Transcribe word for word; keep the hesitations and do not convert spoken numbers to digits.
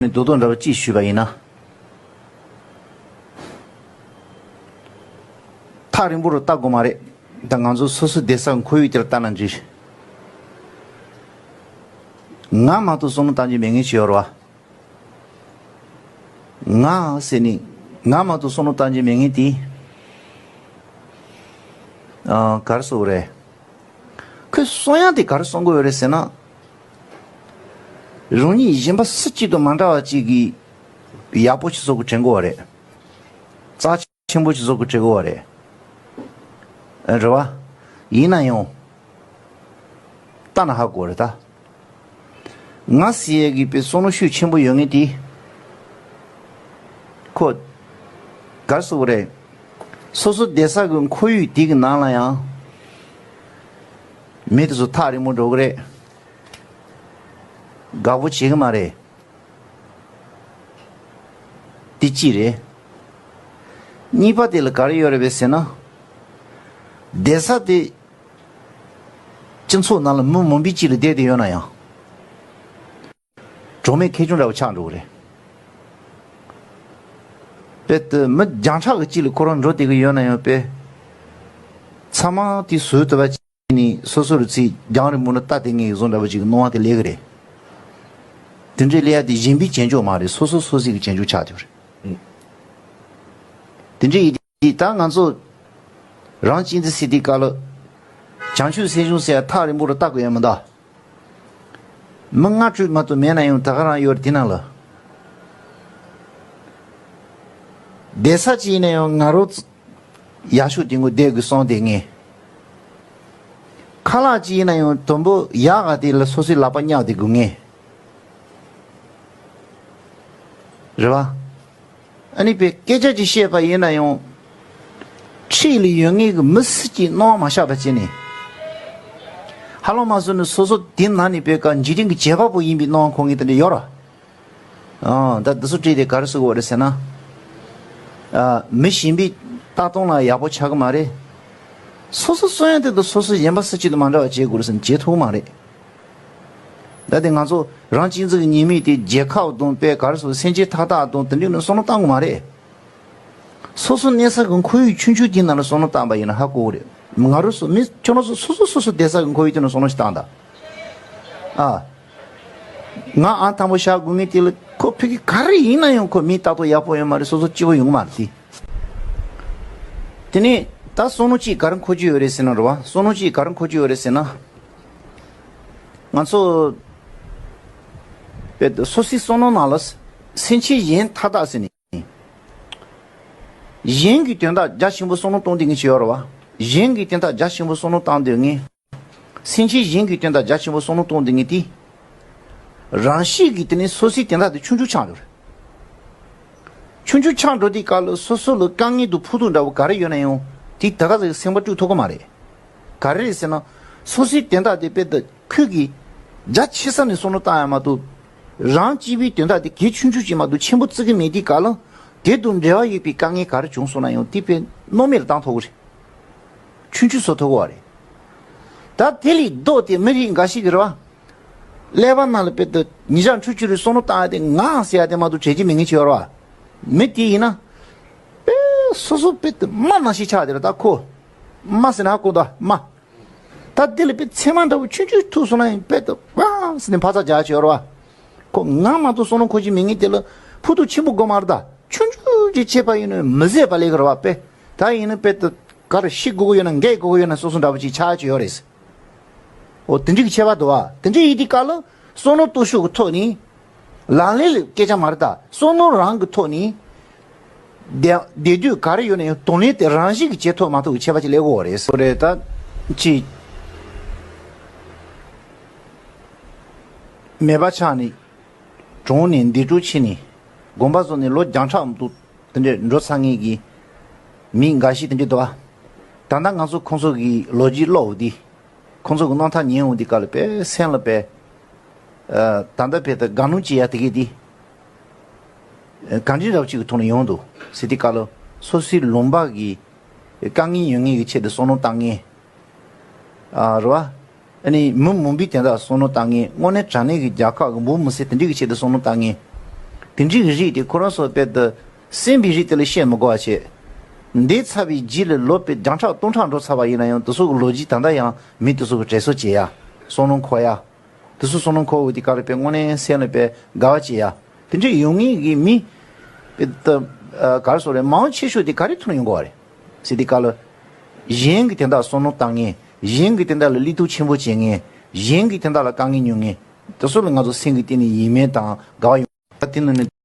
ནས་རྡོག་རྡོག་འདྲ་བོ་གཅིག་ཞུས་པ་ཡིན་ན། ཐག་རིང་པོ་རུ་ལྟ་དགོས་མ་རེད། ད་ང་ཚོ་སོ་སོའི་བསྡད་ས་ཁོར་ཡུག་དེར་ལྟ་ན་འགྲིག་ང་མ་གཏོགས་བསམ་བློ་བཏང་རྒྱུ་མེད་མཁན་ཞིག་ཡོད་རེད་བ། ང་ཟེར་ནི། ང་མ་གཏོགས་བསམ་བློ་བཏང་རྒྱུ་མེད་མཁན་དེ། ཨ། ག་རེ་ཟེར་དགོས་རེད། ཁོས་གསུང་ཡག་དེ་ག་རེ་གསུང་གི་ཡོད་རེད་ཟེར་ན། རང་ཉིད་གཞན་པ་སུ་གཅིག་དང་མ་འདྲ་བ་གཅིག་གིས་ཡག་པོ་ཞིག་བཟོ་དགོས་དྲན་གི་ཡོད་རེད། རྩ་ཆེན་པོ་ཞིག་བཟོ་དགོས་དྲན་གི་ཡོད་རེད། རེད་བ། ཡིན་ན་ཡང་ལྟ་ན་ཧ་གོ་རེད་ད། ང་ཟེར་ཡས་ཀྱི་པའི་བསམ་བློ་ཤུགས་ཆེན་པོ་ཡོད་མཁན་དེ། ཁོ། ག་རེ་ཟེར་དགོས་རེད། སོ་སོ་བསྡད་ས་གི་ཁོར་ཡུག་དེ་གི་ནང་ལ་ཡང་། མི་དེ་ཚོ་ཐག་རིང་པོ་འགྲོ་གི་རེད། དགའ་པོ་བྱེད་གི་མ་རེད། དེ་གཅིག་རེད། གཉིས་པ་དེ་ལ་ག་རེ་ཡོད་རེད་པས་ཟེར་ན། བསྡད་ས་དེ། སྤྱི་ཚོགས་ནང་ལ་མི་མང་པོའི་དཀྱིལ་ལ་བསྡད་དེ་ཡོད་ན་ཡང་། གྲོགས་མེད་ཁེར་རྐྱང་འདྲ་བོ་ཆགས་འགྲོ་གི་རེད། དཔེ་དེ་མི་བརྒྱ་ཕྲག་གི་དཀྱིལ་ལ་ཁོ་རང་འགྲོ་བསྡད་ཀྱི་ཡོད་ན་ཡང་དཔེ། ཚང་མ་དེ་བཟོས་ཐུབ་པ་ནི་སོ་སོ་རུ་ཚིག་རྒྱང་རིང་པོ་ནས་ལྟ་དེ་ངེས་བཟོ་འདྲ་པོ་ཅིག་གི་སྣང་བ་དེ་སླེབས་ཀྱི་རེད། དེ་འདྲའི་སླེབས་ཡ་དེ་གཞན་པའི་བྱེད་འཇོག་མ་རེད། སོ་སོ་སོ་སོའི་གི་བྱེད་འཇོག་ཆགས་བསྡད་པ་རེད། དེ་འདྲའི་ཡིན་དུས་ད་ང་ཚོ་རང་གཅེས་འཛིན་ཟེར་དུས་སྐབས་ལ། བྱང་ཆུབ་སེམས་བྱུང་ཟེར་ཡ་ཐག་རིང་པོ་རུ་ལྟ་དགོས་ཡ་མི་འདུག་མི་ལྔ་དྲུག་མ་གཏོགས་མེད་ན་ཡང་ད་ག་རང་ཡོད་རེད་དེ་ནང་ལ། བསྡད་ས་ཅིག་ཡིན་ན་ཡང་ང་རང་ཡག་ཤོས་དེ་ངོ་བསྡད་དགོས་བསམ་བསྡད་ངེས། ཁ་ལག་ཅིག་ཡིན་ན་ཡང་དུམ་བུ་ཡག་ག་དེ་ལ་སོ་སོའི་ལག་པ་བརྙབ་བསྡད་དགོས་ངེས། རེད་བ། ཨ་ནི་པའི་སྐད་ཆ་ཅིག་བཤད་པ་ཡིན་ན་ཡང་། འཁྲིས་ལ་ཡོད་ངེས་ཀྱི་མི་སུ་གཅིག་སྣང་བ་མ་ཤར་བ་བྱས་ནས། ཧ་ལམ་མ་བཟོས་ནས་སོ་སོ་དེ་ནང་ནས་པའི་ཀ་འཇིག་རྟེན་གྱི་བྱེད་པ་པོ་ཡིན་པའི་སྣང་བ་འཁོར་ངེས་དེ་འདྲ་ཡོད་ར། ཨང་། ད་འདི་ཚོ་བྲིས་ཏེ་ག་རེ་ཟེར་དགོས་རེད་ཟེར་ན། ཨ། མི་གཞན་པའི་ལྟ་སྟངས་ལ་ཡག་པོ་ཆགས་ཀྱི་མ་རེད། སོ་སོ་གསོན་ཡང་དེ་དང་སོ་སོ་གཞན་པ་སུ་གཅིག་དང་མ་འདྲ་བ་བྱེད་དགོས་རེད་ཟེར་ན་བྱེད་ཐུབ་ཀྱི་མ་རེད། ད་དེ་ང་ཚོ་རང་གཅེས་འཛིན་གྱི་ཉེས་དམིགས་དེ་རྒྱལ་ཁབ་དང་དཔེ་ག་རེ་ཟེར་སེམས་ཅན་མཐའ་དག་དང་དེ་འདྲའི་ནང་བསམ་བློ་བཏང་དགོས་མ་རེད། སོ་སོ་གནས་ས་གི་ཁོར་ཡུག་ཆུང་ཆུང་དེའི་ནང་ལ་བསམ་བློ་བཏང་པ་ཡིན་ན་ཧ་གོ་གི་རེད། ང་རང་ཚོ་མི་ཁྱོད་རང་ཚོ་སོ་སོ་སོ་སོ་བསྡད་ས་གི་ཁོར་ཡུག་དེ་ནང་བསམ་བློ་ཞིག་བཏང་དང་། ཨ། ང་ཨང་དང་པོ་བཞག་དགོས་ངེས་དེ་ལ་ཁོ་ཕ་གི་ག་རེ་ཡིན་ན་ཡང་ཁོ་མི་ལྟ་རྟོག་ཡག་པོ་ཡོད་མ་རེད། སོ་སོ་སྐྱིད་པོ་ཡོང་གི་མ་རེད་དེ། དེ་ནས་ད་བསམ་བློ་གཅིག་ག་རེ་འཁོར་རྒྱུ་ཡོད་རེད་ཟེར་ན་རེད་བ། བསམ་བློ་གཅིག་ག་རེ་འཁོར་རྒྱུ་ཡོད་རེད་ཟེར་ན། ང་ཚོ་དཔེ་སོ་སོའི་བསམ་བློ་ནང་ལ་སེམས་ཅན་གཞན་མཐའ་དག་ཟེར་ནས། གཞན་གྱི་དོན་དག་རྒྱ་ཆེན་པོ་བསམ་བློ་གཏོང་བསྡད་མཁན་ཞིག་ཡོད་རེད་བ། གཞན་གྱི་དོན་དག་རྒྱ་ཆེན་པོ་བསམ་བློ་བཏང་སྡོད་མཁན། སེམས་ཅན་གཞན་གྱི་དོན་དག་རྒྱ་ཆེན་པོ་བསམ་བློ་གཏོང་སྡོད་མཁན་དེ། རང་གཤིས་ཀྱི་དེ་ནས་སོ་སོའི་དོན་དག་དེ་ཆུང་ཆུང་ཆགས་འགྲོ་རེད། ཆུང་ཆུང་ཆགས་འགྲོ་དུས་སྐབས་ལ་སོ་སོ་ལ་དཀའ་ངལ་དང་ཕོག་ཐུག་འདྲ་བོ་ག་རེ་ཡོད་ན་ཡང་དེ་ད་ག་ཟེ་སེམས་པ་དཀྲུག་ཐུབ་ཀྱི་མ་རེད། ག་རེ་རེད་ཟེར་ན། སོ་སོའི་དོན་དག་དེ་དཔེ་ད་ཁོས་ཀྱིས་རྒྱ་ཆེ་ས་ནས་བསམ་བློ་བཏང་ཡ་མ་གཏོགས། རང་གཅེས་པའི་དོན་དག་དེ་གལ་ཆུང་ཆུང་ཅིག་མ་གཏོགས་ཆེན་པོ་བརྩི་གི་མེད་དུས་སྐབས་ལ། དེ་དང་འབྲེལ་བ་ཡོད་པའི་དཀའ་ངལ་ག་རེ་བྱུང་སོང་ན་ཡང་དེ་དཔེ་སྣང་མེད་ལ་བཏང་ཐུབ་ཀྱི་རེད། ཆུང་ཆུང་བཟོ་ཐུབ་ཀྱི་རེད། ད་དེ་ལས་ལྡོག་སྟེ་མི་རིགས་འགའ་ཞིག་གིས་རེད་བ། ཀླད་པ་ནང་ལ་དཔེ་ད་ཉིན་ཞག་འཕྲོད་སྤྱོད་རེ་བསམ་བློ་བཏང་ཡ་དེ་ངའང་ཟེར་ཡ་དེ་མ་གཏོགས་བྱེད་ཀྱི་མེད་མཁན་ཅིག་ཡོད་རེད་བ། མི་དེ་ཡིན་ན། དཔེ་སོ་སོ་དཔེ་ད་རྨ་ནང་བཞིན་ཆགས་དེ་རེད་ད་ཁོ། རྨ་ཟེར་ན་ཧ་གོ་ད་རྨ། ད་དེ་ལ་དཔེ་མཚན་མ་འདྲ་བོ་ཆུང་ཆུང་ཐུག་སོང་ན་ཡང་དཔེ་ད་ཝང་ཟེར་ནས་འཕར་རྩ་རྒྱག་ཡ་ཅིག་ཡོད་རེད་བ། ཁོ་ང་མ་གཏོགས་བསམ་བློ་འཁོར་གྱི་མེད་མཁན་དེ་ལ་ཕོག་ཐུག་ཆེན་པོ་དགོས་མ་རེད་ད། ཆུང་ཆུང་ཅིག་བྱས་པ་ཡིན་ན་མི་བཟད་པ་སླེབས་ཀྱི་རེད་བ། དཔེ་ད་ཡིན་ན་དཔེ་ད་ག་རེ་ཤི་དགོས་ཀྱི་ཡོད་ན་འགས་དགོས་ཀྱི་ཡོད་ན་སོ་སོ་འདྲ་བོ་ཅིག་ཆགས་ཡ་ཅིག་ཡོད་རེད། འོ་དེ་འདྲ་གི་ཁྱད་པར་འདུག་བ། དེ་འདྲ་ཡིན་དུས་སྐབས་ལ་བསམ་བློ་གཏོང་ཕྱོགས་ཀྱི་ཐོག་ནས། ལག་ལེན་ལ་སྐད་ཆ་མ་རེད་ད། བསམ་བློ་རང་གི་ཐོག་ནས། བསྡད་བསྡད་དུས་ག་རེ་ཡོད་ན་ཡང་དང་ལེན་དེ་རང་བཞིན་གྱིས་བྱེད་ཐུབ་མ་ཐུབ་ཀྱི་ཁྱད་པར་ཅིག་སླེབས་ཀྱི་ཡོད་རེད། སོ་རེད་ད། ཅི། མེད་པ་ཆགས་ནས། གྲོངས་ནས་འདས་གྲོངས་ཕྱིན་ནས། དགོངས་པ་རྫོགས་ནས་ལོ་བརྒྱ་ཕྲག་འདུག་དེ་འདྲས་འགྲོ་ཚར་མཁན་གྱི་མི་འགའ་ཞིག་དེ་འདྲས་འདུག་བ། ད་ལྟ་ང་ཚོ་ཁོང་ཚོ་གི་ལོ་རྒྱུས་ཀློག་འོང་དུས། ཁོང་ཚོ་གི་རྣམ་ཐར་ཉན་འོང་དུས་སྐབས་ལ་དཔེ་སེམས་ལ་དཔེ། ཨ། ད་ལྟ་དཔེ་ད་དགའ་སྣང་སྐྱེ་ཡ་དེ་གས་དེ། ཨ། གང་ཅི་འདྲ་བ་ཅིག་གི་ཐོག་ནས་ཡོང་འདུག་ཟེར་དུས་སྐབས་ལ་སོ་སོའི་ལུང་པ་གི་དཀའ་ངལ་ཡོད་མཁན་གྱི་ཆེད་དུ་བསམ་བློ་བཏང་མཁན། ཨ། རེད་བ། ཨ་ནི་མི་མང་པོའི་དོན་དག་བསམ་བློ་བཏང་མཁན། དངོས་གནས་དྲང་གནས་ཀྱི་རྒྱལ་ཁབ་ཀྱི་འབངས་མི་སེར་དེ་འདྲ་གི་ཆེད་དུ་བསམ་བློ་བཏང་མཁན། དེ་འདྲའི་རིགས་དེ་ཁོ་རང་ཚོ་དཔེ་དུ་སེམས་པའི་རིགས་དེ་ལ་བཤད་མི་དགོས་པ་བྱས། འདས་ཚར་བའི་རྗེས་ལ་ལོ་དཔེ་བརྒྱ་ཕྲག་སྟོང་ཕྲག་འགྲོ་ཚར་བ་ཡིན་ན་ཡང་དེ་ཚོ་གི་ལོ་རྒྱུས་ད་ལྟ་ཡང་མི་དེ་ཚོ་གི་དྲན་གསོ་བྱེད་ཡ། བསམ་བློ་འཁོར་ཡ། དེ་ཚོ་བསམ་བློ་འཁོར་འོས་དེ་ག་རེ་དཔེ་དངོས་གནས་སེམས་ལ་དཔེ་དགའ་བ་བྱེད་ཡ། དེ་འདྲ་ཡོང་མཁན་གྱི་མི་དཔེ་ད་ག་རེ་ཟེར་རེད། མང་ཆེ་ཤོས་དེ་ག་རེ་ཐུག་ཡོང་གི་ཡོད་རེད་ཟེར་དུས་སྐབས་ལ། གཞན་གྱི་དོན་དག་བསམ་བློ་བཏང་མཁན། གཞན་གྱི་དོན་དག་ལ་བློས་གཏོང་ཆེན་པོ་བྱེད་མཁན། གཞན་གྱི་དོན་དག་ལ་དཀའ་ངལ་མྱོང་མཁན། དེ་ཚོ་ལ་ང་ཚོ་སེམས་ཀྱི་གཏིང་ནས་ཡིད་སྨོན་དང་དགའ་བ་ཡོང་། ད་དེ་ནང་ནས་